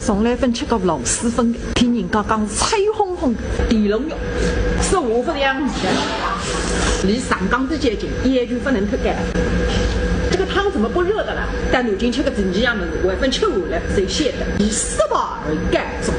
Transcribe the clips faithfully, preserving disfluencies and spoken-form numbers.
从来朆吃过螺蛳粉的，听人家讲是脆烘烘的。地龙肉，是我不这样子的。离上港的接近，也就不能吃了。这个汤怎么不热的了？但如今吃个蒸鸡样么子，我还朆吃完了，谁晓得？以失败而告终。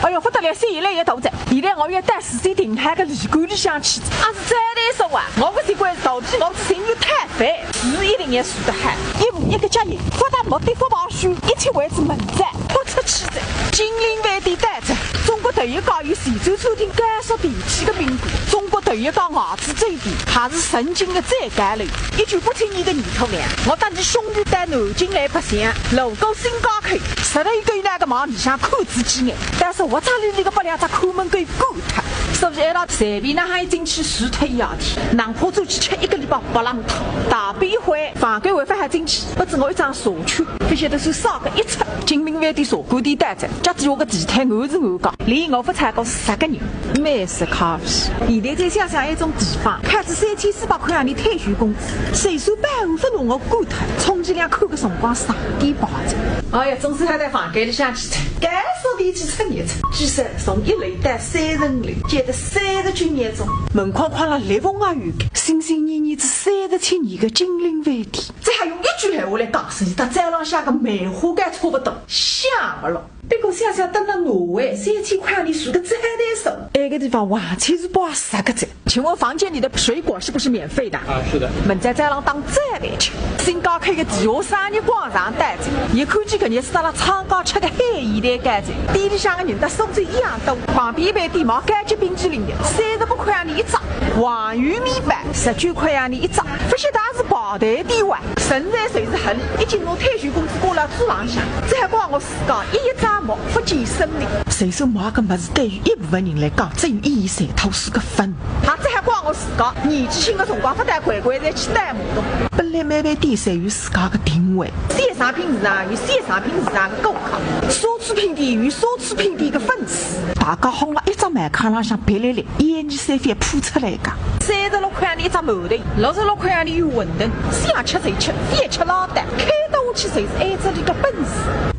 哎哟，不得了，水现在也大哉，现在我要带仔水进海个旅馆里向去。啊，是这里说啊，我不习惯是到底，我是心里太烦，是一定要 得嗨，一步一个脚印，发达目的发跑虚，一切为之门站，不出气的。金陵饭店到哉，中国头一家有旋转餐厅高速电梯的宾馆，中国头一家外资酒店，还是曾经的最高楼。一九八七年的年初两，我搭仔兄弟到南京来白相，路过新街口，实在有个那个往里向看仔几眼，但是我这里那个不良只看门狗关脱，所以一道随便哪哈一进去，除脱一夜天，哪怕出去吃一个礼拜白浪汤，大便一回， 房间还勿好进去，拨仔我一张蛇圈，勿晓得是啥个一出。金陵饭店茶馆店到哉，脚底下个地毯暗是暗讲，连我勿踩过十个人，美食咖啡。现在再想想一种地方，开仔三千四百块洋钿退休工资，随手保安勿拿我管脱，充其量看个辰光上点班子。哎呀，总算还到房间里向去哉，该说的去出日子，其实从一楼到三层楼，接得三十九年钟，门框框了裂缝也有个，心心念念仔三十七年个金陵饭店。 这还用一句闲话来讲，是搭早浪向个梅花糕差不多，香不落。不过想想等了挪威，三千块钿是个招待所，埃个地方完全是不合适个哉。请问房间里的水果是不是免费的？啊，是的。问仔早浪当早饭吃，新街口个地下商业广场到哉，一看见搿日是辣辣唱歌吃个海盐蛋糕哉，店里向个人搭苏州一样多，旁边一爿店卖高级冰淇淋的，三十八块钿一只，黄油面包，十九块钿一只。 勿晓得是跑台店哇，实在就是合理，一进我退休工资挂辣嘴浪向，只好怪我自家一叶障目，不见生理。随手买个物事对于一部分人来讲，只有一叶三头四个分。也只好怪我自家，年纪轻个辰光勿戴乖乖才去戴马桶。本来每爿店侪有自家个定位，小商品市场有小商品市场个顾客，奢侈品店有奢侈品店个粉丝，大家哄辣一只门槛浪向别来来，一二三番铺出来个。 三十六块钿一只馒头，六十六块钿有馄饨，想吃就吃，覅吃拉倒，开得下去就是埃只里个本事。